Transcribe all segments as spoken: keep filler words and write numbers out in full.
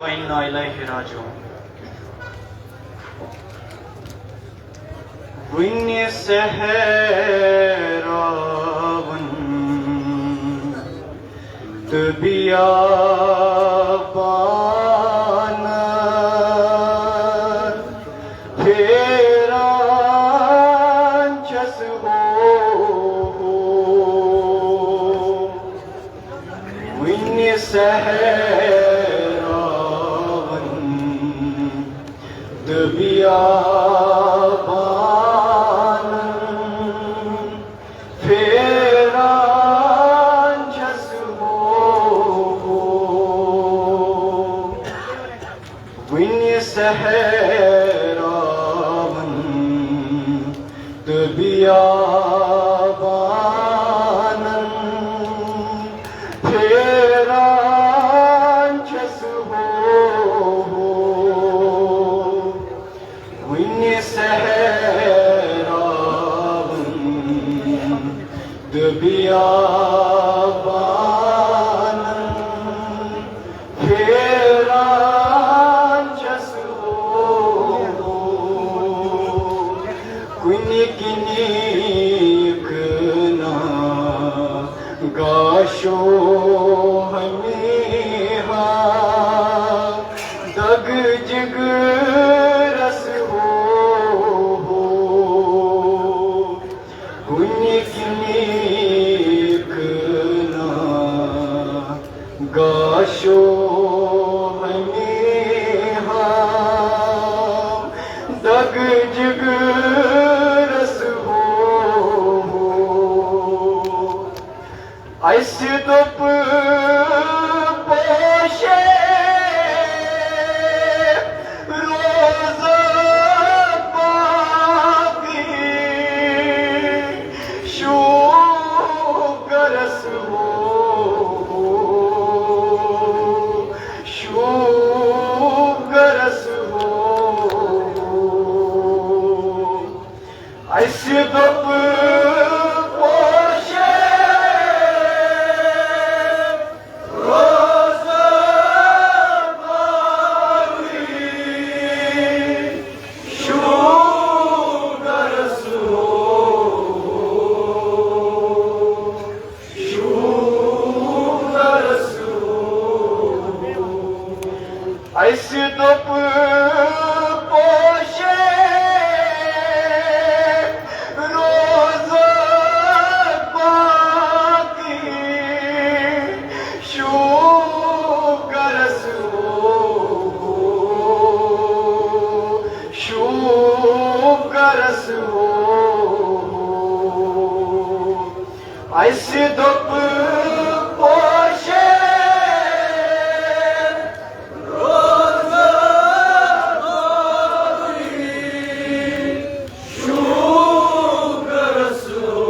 انا الیہ راجعون۔ وُنہِ صحراوَن تہٕ بیابانَن پھیران چھَس ہو ہو۔ وُنہِ صحراوَن تہٕ بیابانَن پھیران چھَس ہو ہو۔ وُنہِ صحراوَن تہٕ بیابانَن پھیران چھَس ہو ہو۔ وُنہِ صحراوَن تہٕ بیابانَن پھیران چھَس ہو ہو۔ کُنہِ کِنہِ یِکہٕ نا گاشو ہمیہا دَگ جِگرَس ہو ہو۔ کُنہِ کِنہِ یِکہٕ نا گاشو ہمیہا دَگ جِگرَس ہو ہو۔ اَسہِ دوٚپ پوشے روزٕ باقٕے شُکرَس ہو ہو، شُکرَس ہو ہو۔ اَسہِ دوٚپ پوشے روزٕ باقٕے شُکرَس ہو، شُکرَس ہو۔ اَسہِ دوٚپ پوشے روزٕ باقٕے شُکرَس ہو ہو، شُکرَس ہو ہو۔ اَسہِ دوٚپ پوشے روزٕ باقٕے شُکرَس ہو،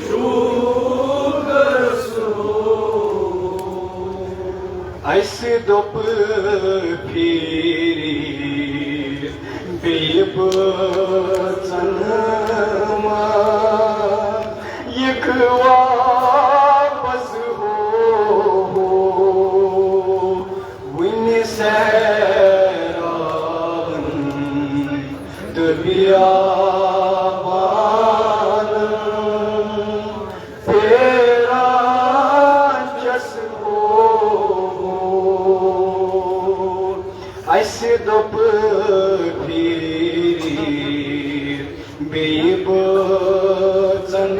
شُکرَس ہو۔ اَسہِ دوٚپ پھیٖرِ بیٚیہِ بٲژَن ما یِکھ واپس ہو ہو۔ وُنہِ صحراوَن تہٕ بیابانَن پھیران چھَس ہو ہو۔ اَسہِ دوٚپ پھیٖرِ بیٚیہِ بٲژَن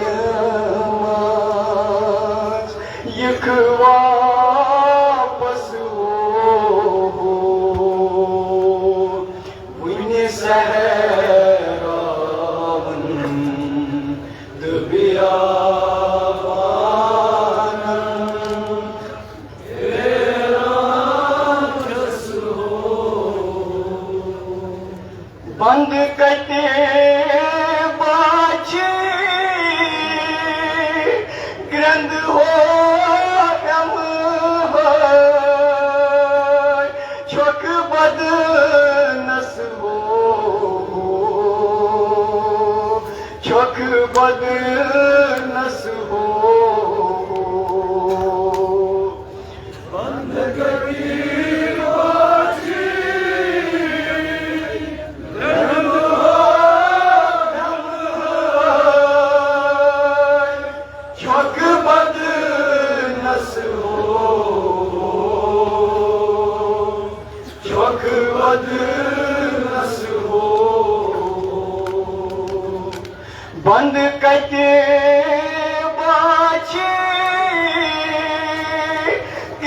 منٛز یِکھ واپس ہو ہو۔ وُنہِ صحراوَن تہٕ بیابانَن پھیران چھَس ہو۔ بند کتے باچھی گرند ہو ایم ہو، چھوک بدنس ہو، چھوک بدنس ہو۔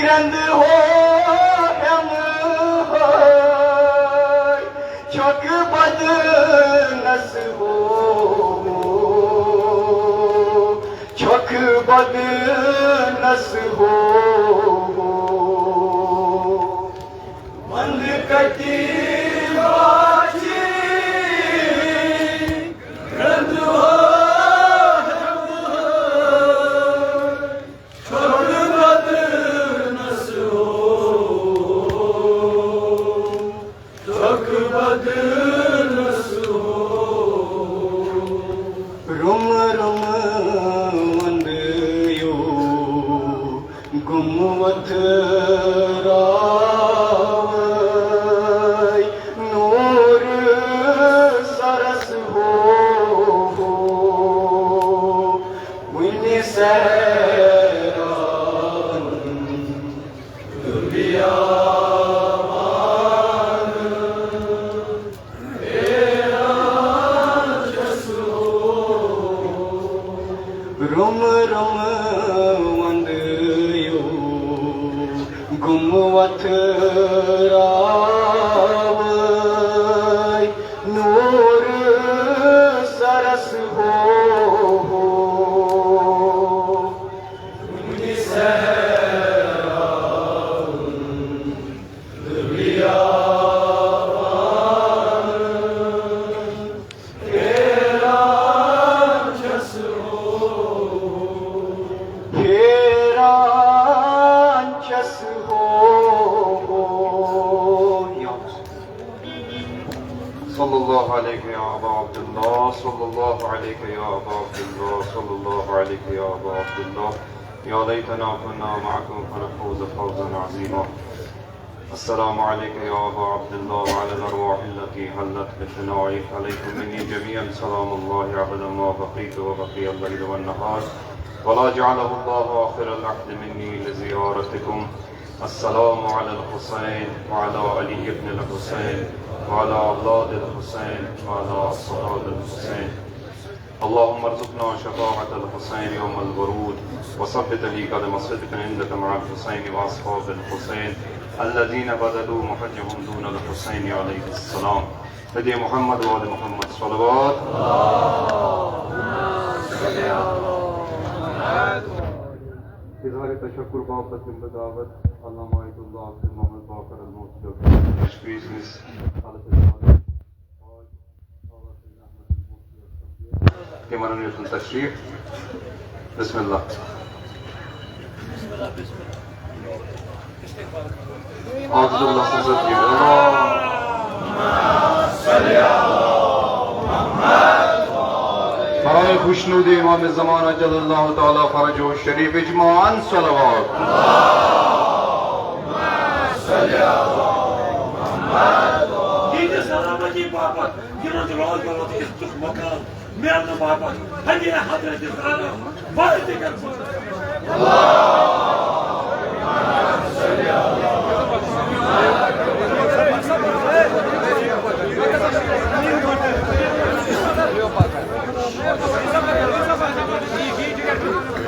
رند ہو ہم ہو، چھک بدنس ہو، چھک بدنس ہو۔ وند کتی واچی رند ہو ہم ہو، چھک بدنس ہو، چھک بدنس ہو۔ رم رم وند یو گم وتھ راوے نور سرس ہو، ہو۔ وُنہِ سیران دُنیا رُم رُم وندیو گُم وتھ راوے نور سرس ہو۔ پھیران چھس ہو۔ صلى الله عليك يا أبا عبد الله، صلى الله عليك يا أبا عبد الله، صلى الله عليك يا أبا عبد الله. يا ليتنا كنا معكم فنفوز فوزا عظيما. السلام عليك يا أبا عبد الله وعلى الأرواح التي حلت بفنائك. عليكم مني جميعا سلام الله أبدا ما بقيت وبقي الليل والنهار، ولا جعله الله آخر العهد مني لزيارتكم. السلام على الحسين وعلى علي بن الحسين وعلى أولاد الحسين وعلى أصحاب الحسين. اللهم ارزقنا شفاعة الحسين يوم الورود، وثبت لي قدم صدق عندك مع الحسين وأصحاب الحسين الذين بذلوا مهجهم دون الحسين عليه السلام. بدي محمد وآل محمد صلوات. اظہار تشکر باپتھ دِمہٕ بہٕ دعوت علامہ آیت اللہ عبد محمد باقر الموت صٲب۔ تشکری سٕنٛدِس حالتس منٛز۔ تِمن یوٚتن تشریف۔ بسم اللہ۔ اعوذ باللہ سٕنٛز ذٲتی۔ برائے خوشنود امام زمان عجل اللہ تعالی فرجہ الشریف اجماعاً صلوات۔ ییٚتہِ سلامتی باپتھ، یِمن روز روز عزتُک مقام میلنہٕ باپتھ، ہمیشہ حضرت زہرا وارٕ تہِ کر۔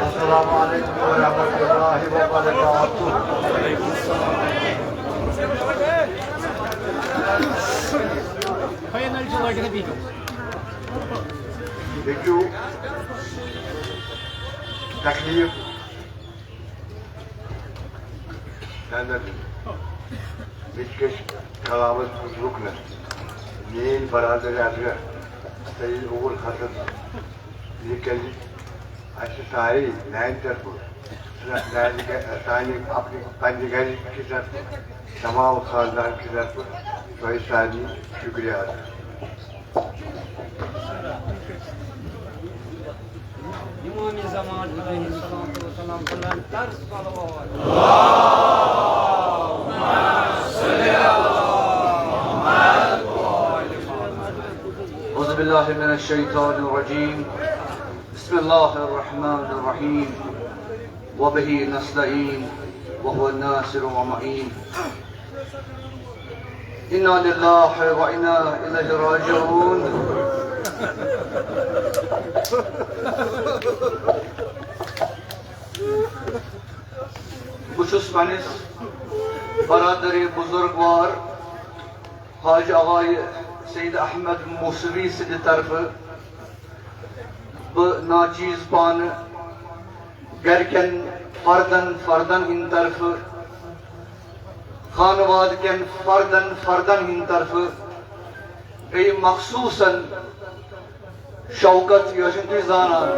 السلام علیکم ورحمۃ اللہ وبرکاتہ۔ ہیٚکِو تکلیف نظر دِتھ۔ مےٚ تہِ گژھِ کلامس منٛز رُکنس۔ میٲنۍ برادر اصغر سید اوٗر حسن، یہِ کَرِ اَسہِ سارے میانہِ طرفہٕ، میانہِ گَ-، سانہِ اپنہِ پننہِ گرِ کہِ طرفہٕ، تمام خاندان کہِ طرفہٕ تۄہہِ سارنٕے شُکریہ ادا۔ امام زمان علیہ الصلوۃ والسلام بلند تر صلوات۔ اعوذ باللہ من الشیطان الرجیم۔ بسم الله الرحمن الرحيم. وبه نستعين. وهو الناصر والمعين. إنا لله وإنا إليه راجعون. بہٕ چھُس پننِس برادر بزرگوار حاج آغا سید احمد موسوی سٕنٛدِ طرفہٕ بہٕ ناچیز پانہٕ گرِکٮ۪ن فردن فردن ہٕنٛدِ طرفہٕ، خانوادٕ کٮ۪ن فردن فردن ہٕنٛدِ طرفہٕ، بیٚیہِ مخصوصن شوکت، یہِ ٲسِو تُہۍ زانان۔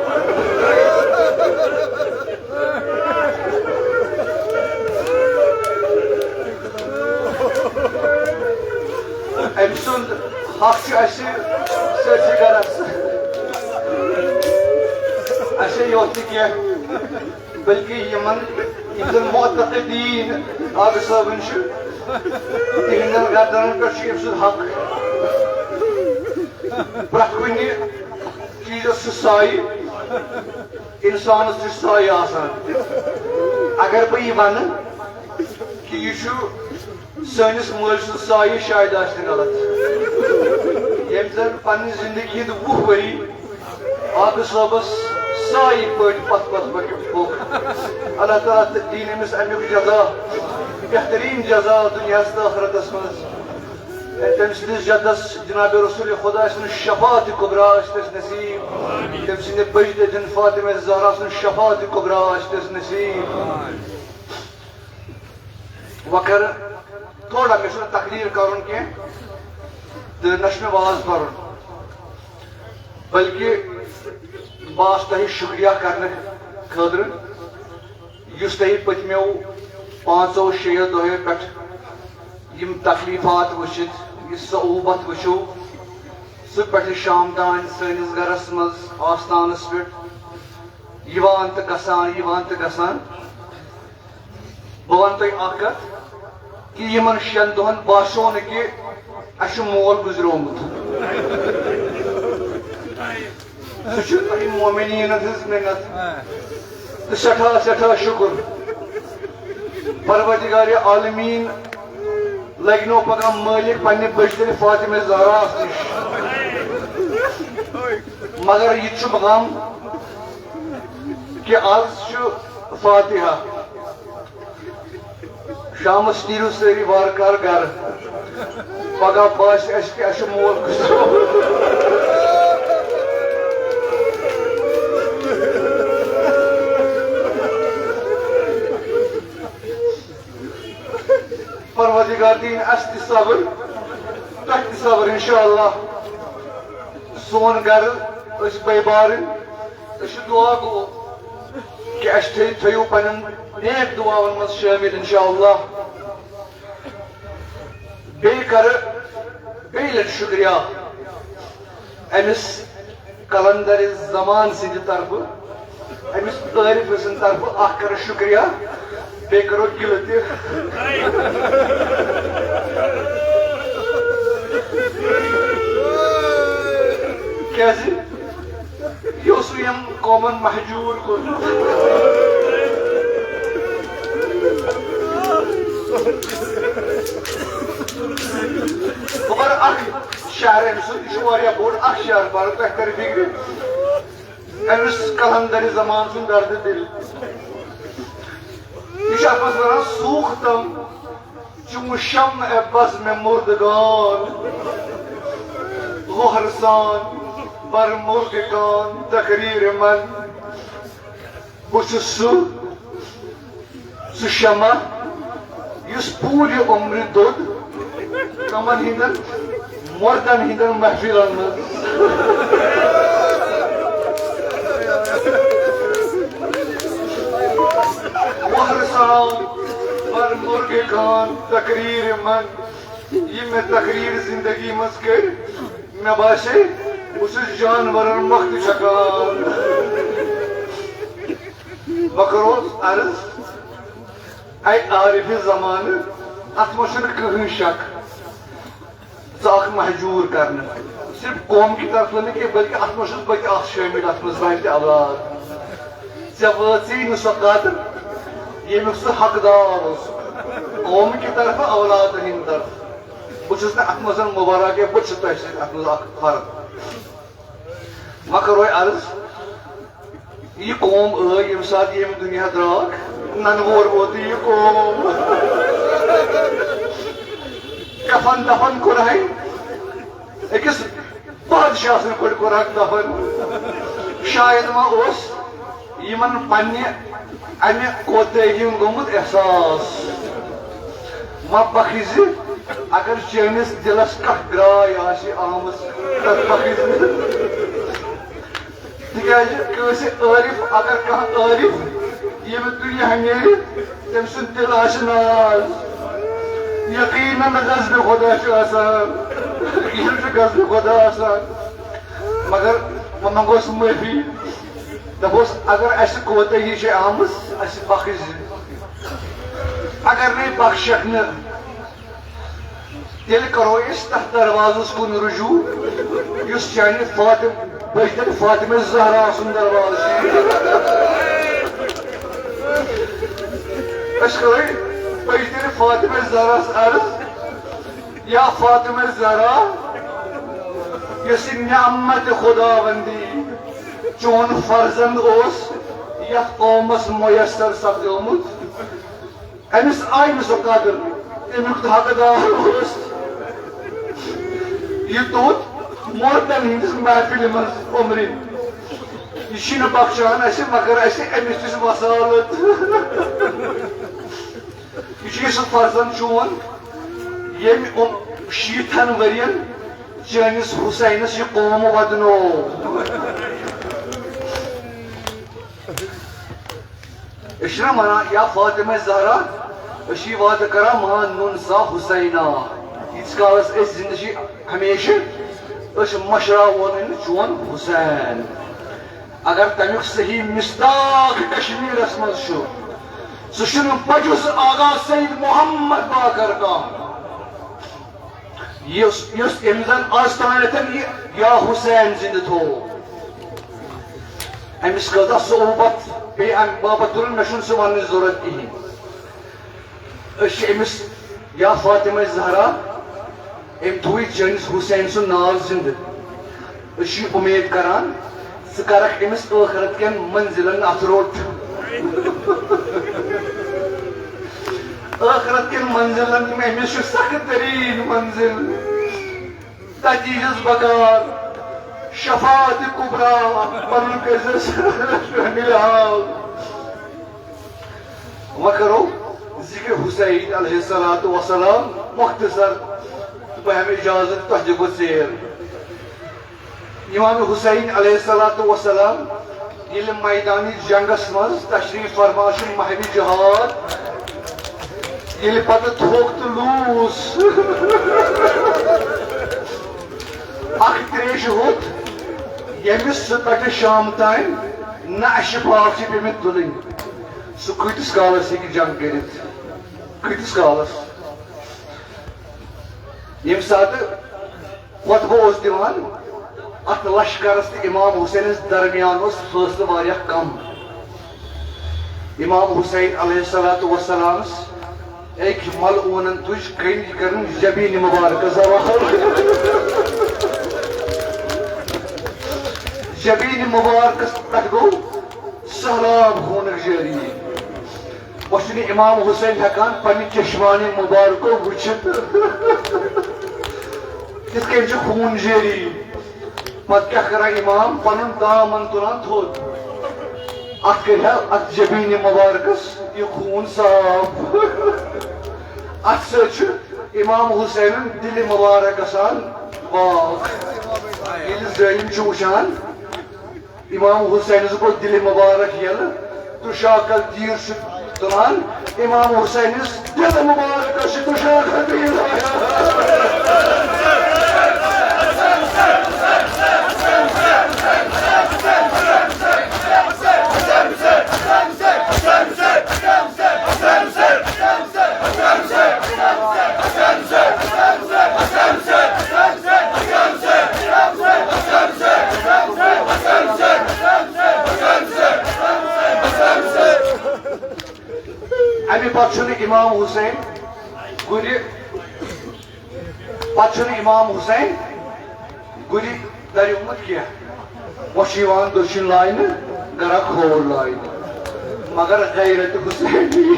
أمۍ سُنٛد حق چھُ اَسہِ سٲرسٕے گرس۔ اَسے یوت نہٕ کینٛہہ، بلکہِ یِمن، یِم زن معتقدین آغا صٲبٕنۍ چھِ، تِہنٛدٮ۪ن گردنن پٮ۪ٹھ چھُ أمۍ سُنٛد حق۔ پرٛٮ۪تھ کُنہِ چیٖزس چھُ سایہِ، انسانس تہِ چھُ سایہِ آسان۔ اگر بہٕ یہِ ونہٕ کہِ یہِ چھُ سٲنِس مٲلۍ سُنٛد سایہِ، شاید آسہِ نہٕ غلط۔ ییٚمۍ زن پننہِ زندگی ہٕنٛدۍ وُہ ؤری آغا صٲبس سایہِ پٲٹھۍ پتھ پتھ پکیومُت۔ اللہ تعالیٰ تہٕ دِیِن أمِس امیُک جزا، بہتریٖن جزا دُنیاہس تہٕ ٲخرتس منٛز۔ تٔمۍ سٕنٛدِس جدس جناب رسول خدا سٕنٛز شفاعت کبریٰ آسہِ تس نصیب۔ تٔمۍ سٕنٛدِ بٔجدِ جن فاطمہ زہرا سٕنٛز شفاعت کبریٰ آسہِ تس نصیب۔ وۄنۍ کرٕ تھوڑا، مےٚ چھُنہٕ تقریر کرُن کینٛہہ تہٕ نہ چھُ مےٚ واز پرُن، بلکہِ بہٕ آس تۄہہِ شُکریہ کرنہٕ خٲطرٕ، یُس تۄہہِ پٔتمیو پانٛژو شیٚیو دۄہو پٮ۪ٹھ یِم تکلیفات وٕچھِتھ، یہِ صعوبت وٕچھِو، صُبح پٮ۪ٹھٕ شام تام سٲنِس گرس منٛز آستانس پٮ۪ٹھ یِوان تہٕ گژھان، یِوان تہٕ گژھان۔ بہٕ وَنہٕ تۄہہِ اَکھ کَتھ، کہِ یِمَن شٮ۪ن دۄہَن باسیو نہٕ کہِ اَسہِ چھُ مول گُزریومُت۔ سُہ چھُ تۄہہِ مومنیٖنَن ہٕنٛز مِنت۔ تہٕ سٮ۪ٹھاہ، سٮ۪ٹھاہ شُکُر۔ پروردگار عالمیٖن لَگنو پَگاہ مٲلِک پنٛنہِ بٔچھِ تیٚلہِ فاطمہ زہراہَس نِش۔ مگر یہِ تہِ چھُم غم کہِ آز چھُ فاتحہ۔ شامس نیٖرِو سٲری وارٕ کارٕ گرٕ۔ پگاہ باسہِ اَسہِ کہِ اَسہِ چھُ مول گُزریومُت۔ پروردگار دِیِن اَسہِ تہِ صبر، تۄہہِ تہِ صبر انشاءاللہ۔ سون گرٕ، أسۍ بٲے بارٕنۍ، أسۍ چھِ دُعا گو کہِ اَسہِ تھٲیِو، تھٲیِو پنٕنٮ۪ن نیک دُعاون منٛز شٲمِل انشاءاللہ۔ بیٚیہِ کرٕ بیٚیہِ لٹہِ شُکریہ أمِس قلندر زمان سٕنٛدِ طرفہٕ، أمِس عٲرِف سٕنٛدِ طرفہٕ اکھ کرٕ شُکریہ، بیٚیہِ کرو گِلہٕ تہِ۔ کیٛازِ؟ یہِ اوس یِم قومن مہجوٗر کوٚرمُت۔ بہٕ پَرٕ اکھ شعر أمۍ سُنٛد، یہِ چھُ واریاہ بوٚڑ اکھ شعر، پَرٕ تۄہہِ تَرِ فِکرِ۔ أمِس قلندر زمان سُنٛد دردِ دِل۔ یہِ چھُ اَتھ منٛز وَنان، سوختم چون شمع بزم مردگان، غہر سان بر مرغ کان تقریر من۔ بہٕ چھُس سُہ، سُہ شمع یُس پوٗرٕ عمرِ دوٚد کمن ہٕنٛدٮ۪ن مردن ہٕنٛدٮ۪ن محفلن منٛز۔ بہر سان بر مرغ کان تقریر من، یہِ مےٚ تقریر زندگی منٛز کٔر، مےٚ باسے بہٕ چھُس جانورن مۄکھتہٕ چھکان۔ بہٕ کرو عرض، اے عارف زمانہٕ، اتھ منٛز چھُنہٕ کٕہٕنۍ شک۔ ژٕ اکھ مہجوٗر کرنہٕ، صرف قوم کہِ طرفہٕ نہٕ کینٛہہ، بلکہِ اتھ منٛز چھُس بہٕ تہِ اکھ شٲمِل، اتھ منٛز بہٕ تہِ اولاد۔ ژےٚ وٲژٕے نہٕ سۄ قدر، ییٚمیُک ژٕ حقدار اوسُکھ، قوم کہِ طرفہٕ، اولادن ہٕنٛدِ طرفہٕ۔ بہٕ چھُس نہٕ اتھ منٛز مبارک کینٛہہ، بہٕ چھُس تۄہہِ سۭتۍ اتھ منٛز اکھ فرد۔ وۄنۍ کرو عرض، یہِ قوم ٲے ییٚمہِ ساتہٕ ییٚمہِ دُنیا درٛاکھ، ننہٕ وور ووتُے یہِ قوم۔ کفن دفن کوٚرہے أکِس بادشاہ سٕنٛدۍ پٲٹھۍ کوٚرہکھ دفن۔ شاید ما اوس یِمن پننہِ امہِ کوتٲہی ہُنٛد گوٚمُت احساس۔ ما بخٕزِ، اگر چٲنِس دِلس کانٛہہ گراے آسہِ آمٕژ، تتھ بخٕزِ۔ تِکیٛازِ کٲنٛسہِ عٲرِف، اگر کانٛہہ عٲرِف ییٚمہِ دُنیا نیرِ، تٔمۍ سُنٛد دِل آسہِ ناز۔ یقیناً غضبِ خۄدا چھُ آسان، یقیناً چھُ غضبِ خۄدا آسان۔ مگر وۄنۍ منٛگوس معٲفی، دَپوس، اگر اَسہِ کوتاہی چھِ آمٕژ، اَسہِ بخٕشزِ۔ اگر نے بخشکھ نہٕ، تیٚلہِ کرو أسۍ تتھ دروازس کُن رجوع، یُس چانہِ فاطمہ، بجدر فاطمہ زہرا سُنٛد دروازٕ چھُ۔ أسۍ کرو بجدر فاطمہ زہراہس عرض، یا فاطمہ زہرا، یۄس یہِ نعمت خداوندی چون فرزند اوس یتھ قومس میسر سپدیومُت، أمِس آیہِ نہٕ سۄ قدر، تَمیُک تہٕ حقدار اوس۔ یہِ توٚت مردن ہٕنٛدِس محفلہِ منٛز عمرِ۔ یہِ چھِنہٕ بخشان اَسہِ، مگر اَسہِ أمِس تہِ چھِ وسالت۔ یہِ چھُ سُہ فرزند چون، ییٚمۍ یِم شیٖتھن ؤرین چٲنِس حسینس یہِ قوم ودنوو۔ أسۍ چھِنہ وَنان، یا فاطمہ زہرا، أسۍ چھِ یہِ وعدٕ کران، ما نُن سا حسینہ۔ ییٖتِس کالس أسۍ زِندٕ چھِ ہمیشہِ، أسۍ مٔشراوون نہٕ چون حسین۔ اگر تَمیُک صحیح مصداق کشمیٖرس منٛز چھُ، سُہ چھُنہٕ بجز آغا سید محمد باقر کانٛہہ۔ یُس، یُس أمۍ زَن آز تانٮ۪تھ یہِ یا حسین زِندٕ تھوو۔ أمِس کۭژاہ صعوبت پیٚیہِ اَمہِ باپتھ تُلٕنۍ، مےٚ چھُنہٕ سُہ وَننٕچ ضروٗرت کِہیٖنۍ۔ أسۍ چھِ أمِس یا فاطمہ زہرا، أمۍ تھووٕے چٲنِس حسین سُنٛد ناو زِندٕ۔ أسۍ چھِ یہِ اُمید کران، ژٕ کرکھ أمِس ٲخرت کٮ۪ن منزلن اَتھ روٚٹ۔ ٲخرت کٮ۪ن منزلن، یِم أمِس چھِ سخت تریٖن منزل۔ تَتہِ ییٖزٮ۪س بکار، شفاعت کبریٰ، پنُن کٔرۍزٮ۪س شٲمِل حال۔ وۄنۍ کرو ذکر حسین علیہ الصلوۃ والسلام مختصر، تہٕ بہٕ ہٮ۪مہٕ اجازت، تۄہہِ دِمو ژیر۔ امام حسین علیہ الصلوۃ والسلام ییٚلہِ میدانِ جنگس منٛز تشریف فرما چھُ ماہرِ جہاد، ییٚلہِ پتہٕ تھوٚک تہٕ لوٗس اکھ تریشہِ ہوٚت، ییٚمِس سُہ پٮ۪ٹھٕ شام تام نہ اَشِفاف چھِ پیٚمٕتۍ تُلٕنۍ، سُہ کۭتِس کالس ہیٚکہِ جنگ کٔرِتھ؟ کۭتِس کالس؟ ییٚمہِ ساتہٕ خطبہٕ اوس دِوان، اتھ لشکرس تہٕ امام حسینس درمیان اوس فٲصلہٕ واریاہ کم۔ امام حسین علیہ الصلوۃ والسلامس أکۍ ملعوٗنن تُج کنج کرن جبین مبارکس حوالہٕ۔ جبین مبارکس پٮ۪ٹھ گوٚو سہلاب خوٗنُک جٲری۔ وۄنۍ چھُنہٕ امام حسین ہٮ۪کان پننہِ چشمانِ مبارکو وٕچھِتھ۔ تِتھ کٔنۍ چھُ خوٗن جٲری۔ پتہٕ کیٛاہ کران امام؟ پنُن دامن تُلان تھوٚد۔ اتھ کٔرۍ ہا اتھ جبیٖنہِ مبارکس یہِ خوٗن صاف۔ اتھ سۭتۍ چھُ امام حسینن دِلہِ مبارک گژھان پاک۔ ییٚلہِ ظٲلِم چھُ وٕچھان، امام حسینس گوٚو دِلہِ مبارک ییٚلہٕ، تہٕ شاکل تیٖر چھُ تُلان۔ امام حسینس دِلہِ مبارکس چھُ تہٕ شاکل تیٖر۔ امہِ پتہٕ چھُنہٕ امام حسین گُرِ، پتہٕ چھُنہٕ امام حسین گُرِ دریومُت کینٛہہ۔ وۄنۍ چھُ یِوان دٔچھِنۍ لاینہٕ، گرا کھووُر لاینہٕ۔ مگر غیرت حسینی،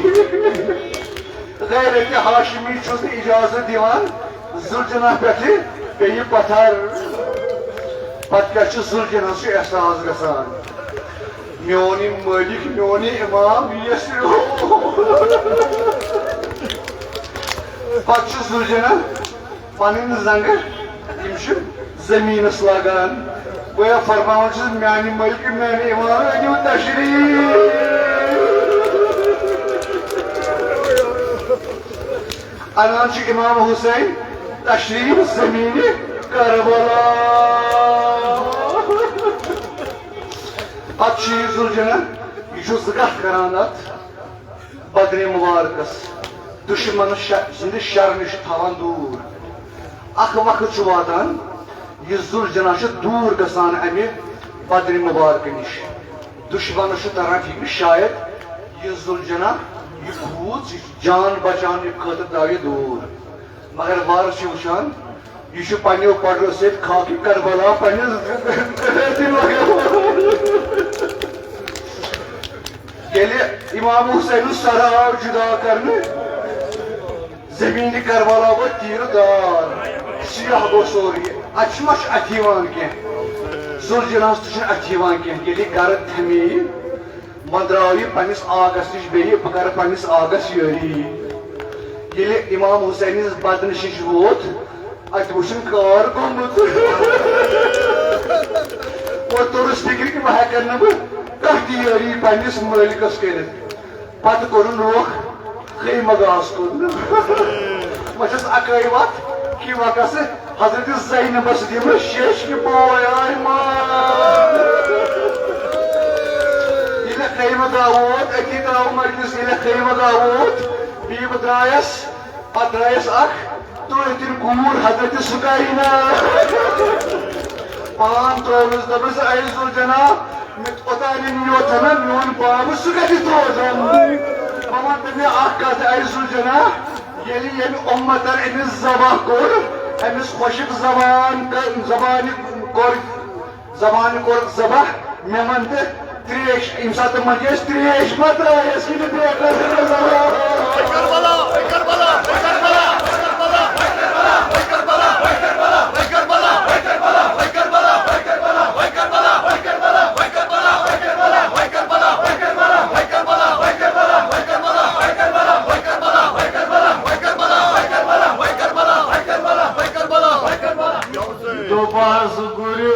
غیرت ہاشمی چھُس نہٕ اجازت دِوان زُلجناح پٮ۪ٹھٕ بیٚیہِ پتھر۔ پتہٕ کیٛاہ چھُ زُلجناحس چھُ احساس گژھان، میون یہِ مٲلِک، میون یہِ امام، یہِ یژھِ۔ پتہٕ چھُ زُلجناح پنٕنۍ زنٛگہٕ، یِم چھِ زٔمیٖنَس لاگان۔ گویا فرماوان چھُس، میانہِ مٲلکہٕ، میانہِ امام، أنِو تشریٖف۔ انان چھُ امام حسین تشریٖف زٔمیٖنہِ کربلا۔ پتہٕ چھُ یہِ زُلجناح، یہِ چھُ زٕ کتھ کران اتھ۔ بدرِ مبارکس دشمن ش-، سٕنٛدِ شرٕ نِش تھاوان دوٗر۔ اکھ وقت چھُ واتان، یہِ زُلجناح چھُ دوٗر گژھان امہِ بدرِ مبارکہٕ نِش۔ دشمنس چھُ تران فکرِ، شاید یہِ زُلجناح، یہِ کھوٗژ، یہِ چھُ جان بچاونہٕ خٲطرٕ درٛاو یہِ دوٗر۔ مگر وارٕ چھُ وٕچھان، یہِ چھُ پننیو پڈرو سۭتۍ خاکِ کربلا پننِس۔ ییٚلہِ امام حسینُن سر آو جدا کرنہٕ، زمینہِ کربلا گوٚو تیٖرٕ دار، سیاہ گوٚو سورُے۔ اتہِ چھُ، ما چھُ اتھِ یِوان کینٛہہ؟ زُلجناحس تہِ چھُنہٕ اتھِ یِوان کینٛہہ۔ ییٚلہِ یہِ گرٕ تھمے، وۄنۍ درٛاو یہِ پننِس آغس نِش بیٚیہِ، بہٕ کرٕ پننِس آغس یٲری۔ ییٚلہِ امام حسینِس بدنشہِ نِش ووت، اتہِ وُچھُن کار گوٚمُت۔ وۄنۍ توٚرُس فِکرِ کہِ وۄنۍ ہٮ۪کن نہٕ بہٕ کانٛہہ تہِ یٲری پننِس مٲلکس کٔرِتھ۔ پتہٕ کوٚرُن رُخ خیمہ گاہس کُن۔ وۄنۍ چھس اکٲے وتھ کہِ وۄنۍ گژھٕ حضرت زینبس دِمہٕ شیشہِ بوے آیمان۔ ییٚلہِ خیمہ گاہ ووت، أتی درٛاو مجلس۔ ییٚلہِ خیمہ گاہ ووت، بیٚیہِ بہٕ درٛایس، پتہٕ درٛایس اکھ تُرٕتِن کوٗر حضرت سُکینہ۔ پان ترٛوونس، دوٚپنس، اے زُلجناح، مےٚ اوٚتانۍ یوت ہنا میون باب، سُہ کتہِ ترٛوو زن؟ بہٕ ونہٕ تٔمِس اکھ کتھ، اے زُلجناح، ییٚلہِ ییٚمہِ اُمتن أمِس ذبح کوٚر، أمِس خۄشِک زبان کٔر، زبانہِ کوٚر، زبانہِ کوٚر ذبح، مےٚ وَن تہٕ ترٛیش، ییٚمہِ ساتہٕ تِمن چھِ أسۍ ترٛیش ما ترٛایس کِنہٕ بیٚیہِ کٲنٛسہِ ذبح؟ دوٚپہَس گُریو،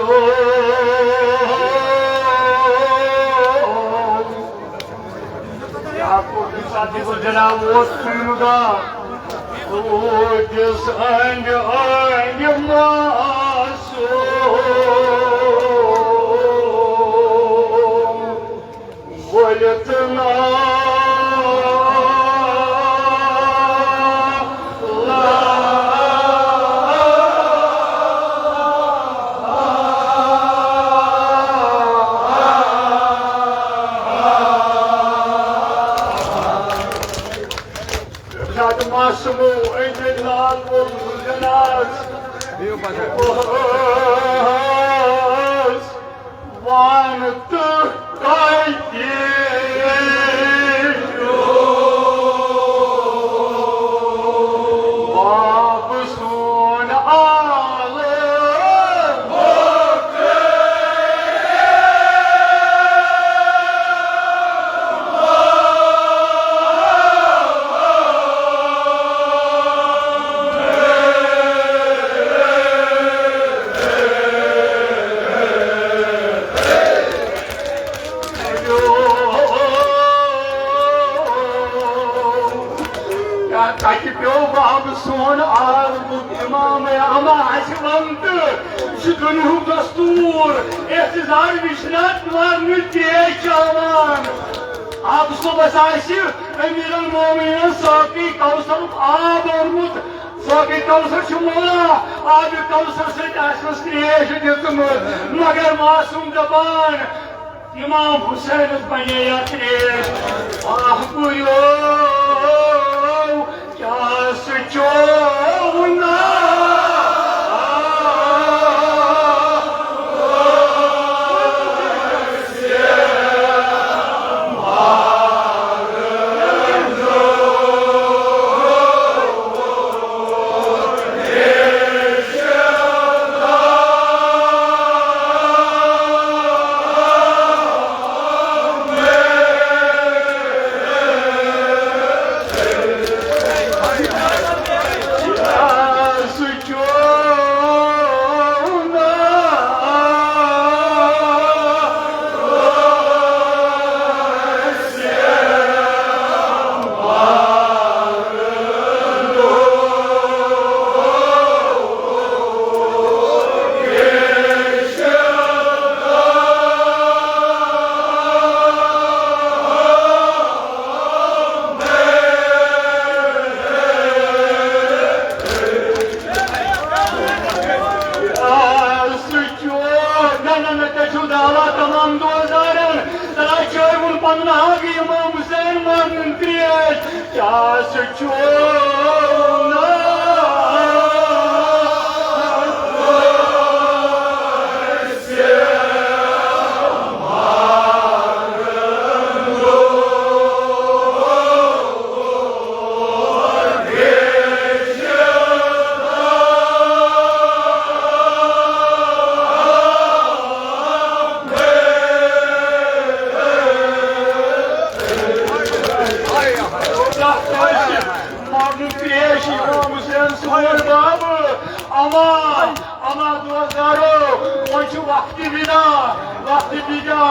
یعقوب ساتھی کو جناب وہ سنگا، تو جس انگ انگ معصوم۔ ؤلِتھ نا زیادٕ معصومو أنٛدرۍ لال وول زُلجناز۔ وان تہٕ کتہِ چھُ باب سون آلہٕ؟ تَتہِ پیوٚو باب سون عالمُک اِمام اما اَسہِ وَن تہٕ یہِ چھُ دُنیاہُک دستوٗر، احتجاج وِشناتھ وَرنہٕ تیز چاوان۔ آب صُبحس آسہِ امیر المومنین ساقی کوثرُک آب اوٚنمُت۔ ساقی کوثر چھُ مولا، آبِ کوثر سۭتۍ آسنَس ترٛیش دِژمٕژ، مگر معصوم دَپان، امام حسینس بنے یا ترٛیش۔ آہ گُریو، کیٛاہ سُہ چوو نا؟ مغرب پیش امام حسین سوٗر بابہٕ۔ اما، اما دوستارو، وۄنۍ چھُ وقتِ ودا، وقتِ ودا۔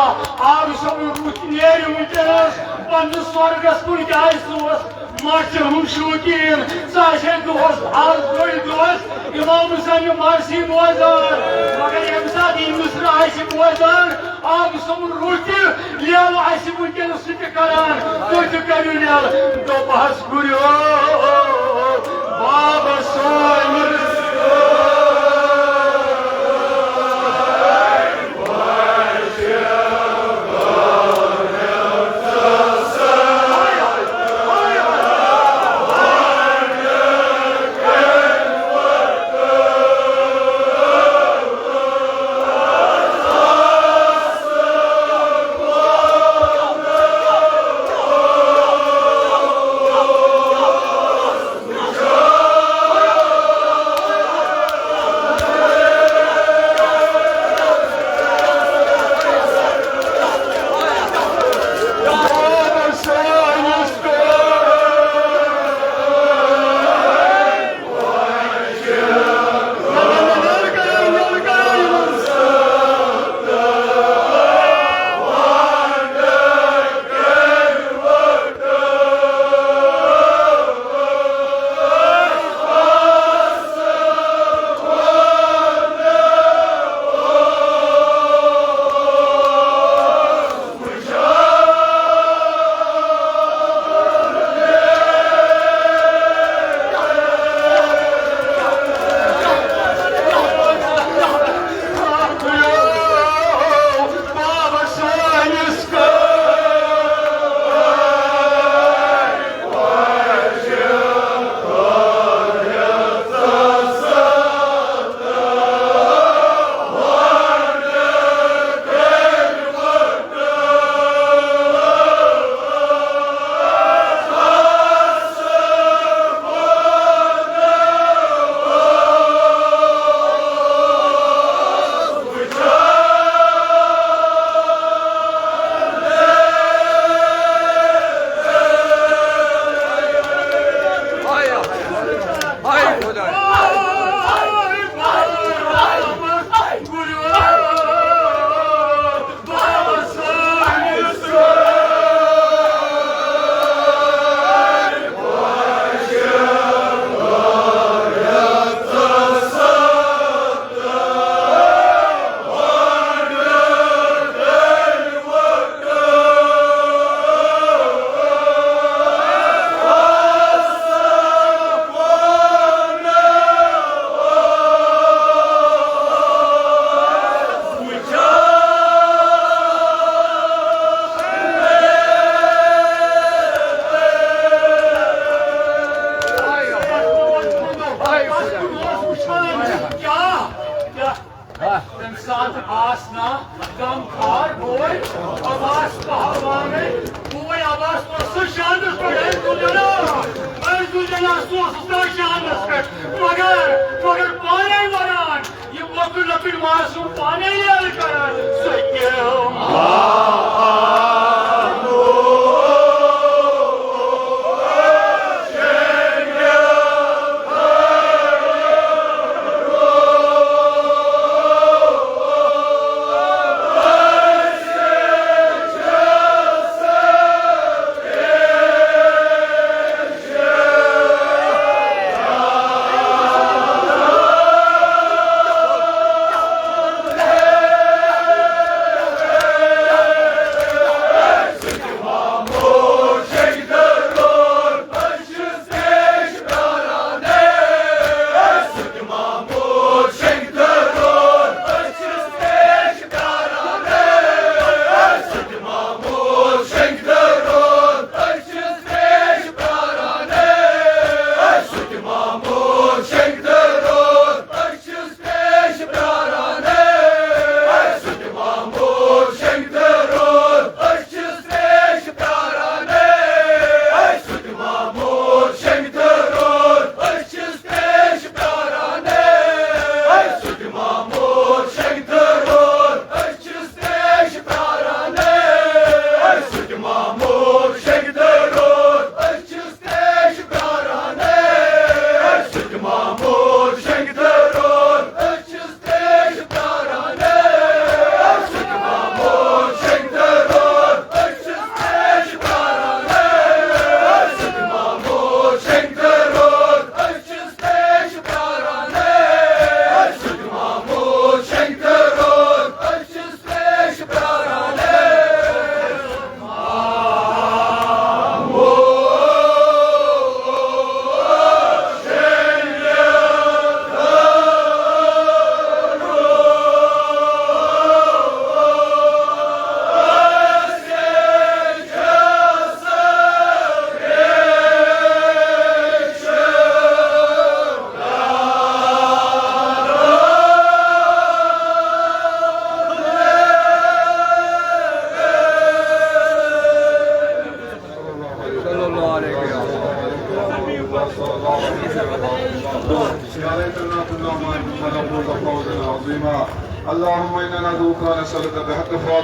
آب صٲبُن روح نیرِ وٕنکیٚنس پننِس سۄرگس کُن، کیازِ سُہ اوس مرژِ ہُنٛد شوقیٖن۔ سُہ آسہِ ہے دۄہس، از گٔے دۄہس امام حسین مرثی بوزان، مگر ییٚمہِ ساتہٕ یہِ مصرع آسہِ بوزان، آب صٲبُن روح تہِ لیلہٕ آسہِ وٕنکیٚنس سُہ تہِ کران، تُہۍ تہِ کٔرِو لیلہٕ۔ دوٚپہَس گُریو بابا سٲنِس۔ تَمہِ ساتہٕ آس نا غمخار بوے عباس پہلوانٕے، بوے عباس اوس سُہ شانس پٮ۪ٹھ، اے زُو جناح، اے زُو جناح، سُہ اوس سُہ شانس پٮ۪ٹھ، مگر، مگر پانے ونان، یہِ لۄکُٹ لۄکُٹ معصوم پانے ییٚلہِ کران، سُہ کیٛاہ يا ليتنا كنا معهم فنفوز فوزا عظيما. اللهم إنا نسألك بحق فاطمة